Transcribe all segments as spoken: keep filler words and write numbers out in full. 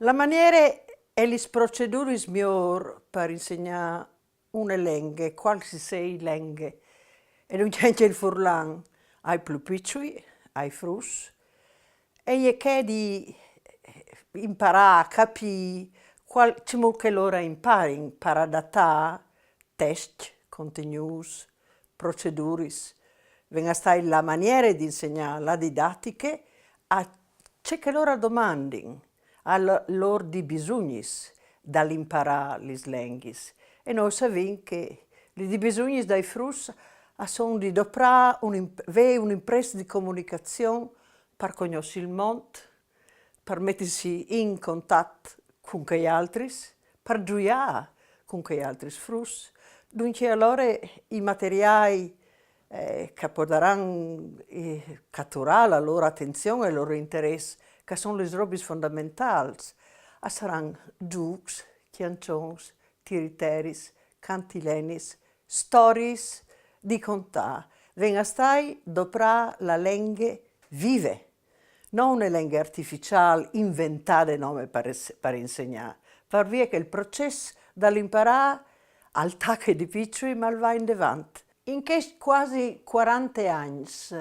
La maniere e lis proceduris miôr par insegnâ une lenghe, cualsisei lenghe, e duncje ancje il furlan, ai plui piçui, ai fruts, e je chê di imparâ a capî cuâl, cemût che lôr a imparin par adatâ tescj, contignûts, proceduris. Ven a stâi la maniere di insegnâ, la didatiche, a ce che lôr a domandin, a l-, lôr di bisugnis dal imparâ lis lenghis. E nô savìn che lis di bisugnis dai fruts a son di doprâ un imp-, vê un imprest di comunicazion par cognossi il mont, par metisi in contat cun chei altris, par zuiâ cun chei altris fruts. Duncje alore i materiâi, eh, che a podaran, eh, caturâ la lôr atenzion e il lôr interès, che a son lis robis fondamentâls, a saran zûcs, cjançons, tiriteris, cantilenis, storiis di contâ. Ven a stâi doprâ la lenghe vive, no une lenghe artificiâl inventade nome par es-, par insegnâ, par vie che il procès dal imparâ al tache di piçui, ma al va indevant. In chescj cuasi cuarante agns,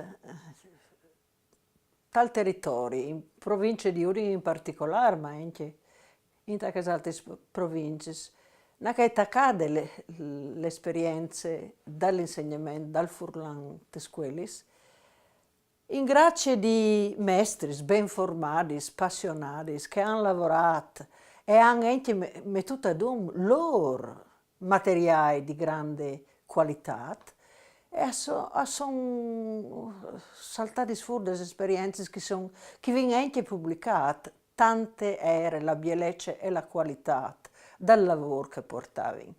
tal teritori, in provincie di Udin in particolâr, ma ancje in tachis altris provincis, no je tacade le, la esperience dal insegnament dal furlan tes scuelis, in gracie di mestris ben formadis, passionadis, che a àn lavorât e a àn ancje me-, metût adun lôr materiâi di grande cualitât, e a so-, a son saltadis fûr des esperiencis che a son, che a vin ancje publicât, Tante e jere la bielece e la cualitât dal lavôr che a puartavin.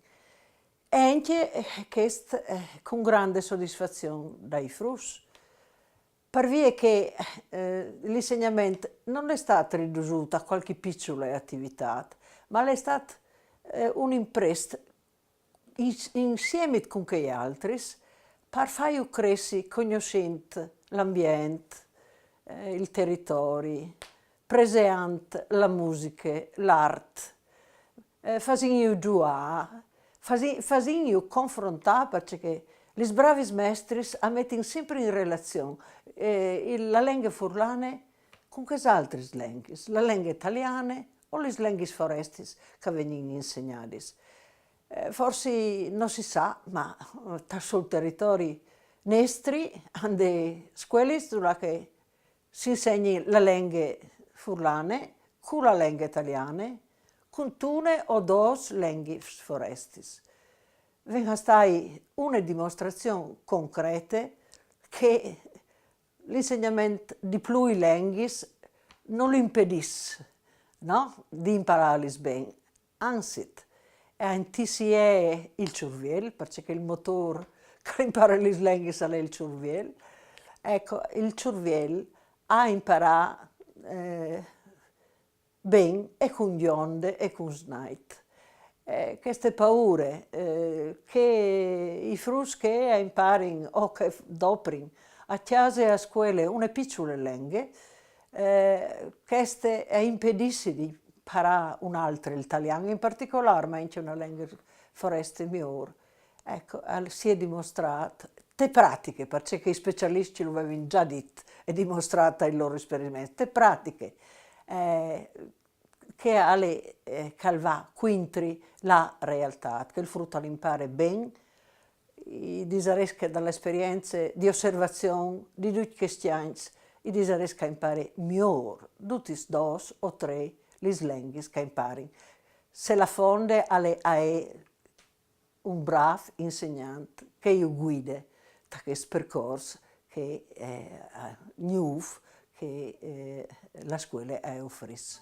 E ancje, eh, chest, eh, cun grande sodisfazion dai fruts. Par vie che, eh, l'insegnament nol è stât ridusût a cualchi piçule ativitât, ma al è stât, eh, un imprest ins-, insiemit cun chei altris, par fâju cressi cognossint l'ambient, eh, il teritori, preseant la musiche, l'art, eh, fasintju zuiâ, fasi-, fasintju confrontâ, parcè che lis bravis mestris a metin simpri in relazion, eh, il, la lenghe furlane cun chês altris lenghis, la lenghe taliane o lis lenghis forestis che a vegnin insegnadis. Eh, forsi no si sa, ma, eh, tal sul teritori nestri a 'nd è scuelis dulà che si insegni la lenghe furlane cu la lenghe taliane, cuntune o dôs lenghis forestis. Ven a stâi une dimostrazion concrete che l'insegnament di plui lenghis nol impedìs, no? Di imparâlis ben. Anzit, e a intisi je il surviel, parcè che il motôr che al impare lis lenghis al è il surviel. Eco, il surviel a imparâ, eh, ben e cun gjonde e cun snait. Eh, cheste paure, eh, che i fruts che a imparin o che f-, doprin a cjase e a scuele une piçule lenghe, eh, cheste e impedissi di imparâ une altre, il talian in particolâr, ma ancje une lenghe foreste miôr. Eco, al si è dimostrât, te pratiche, parcè che i specialiscj lu vevin za dit e dimostrât tai lôr esperiments, te pratiche, eh, che al è, eh, che al va cuintri la realtât, che il frut al impare ben, i disarès che da la esperience di osservazion di ducj chescj agns, i disarès che a impare miôr dutis dôs o trê lis lenghis che a imparin. Se la fonde al è, al è un brâf insegnant che ju guide ta chest percors che, eh, gnûf che, eh, la scuele e ofrìs.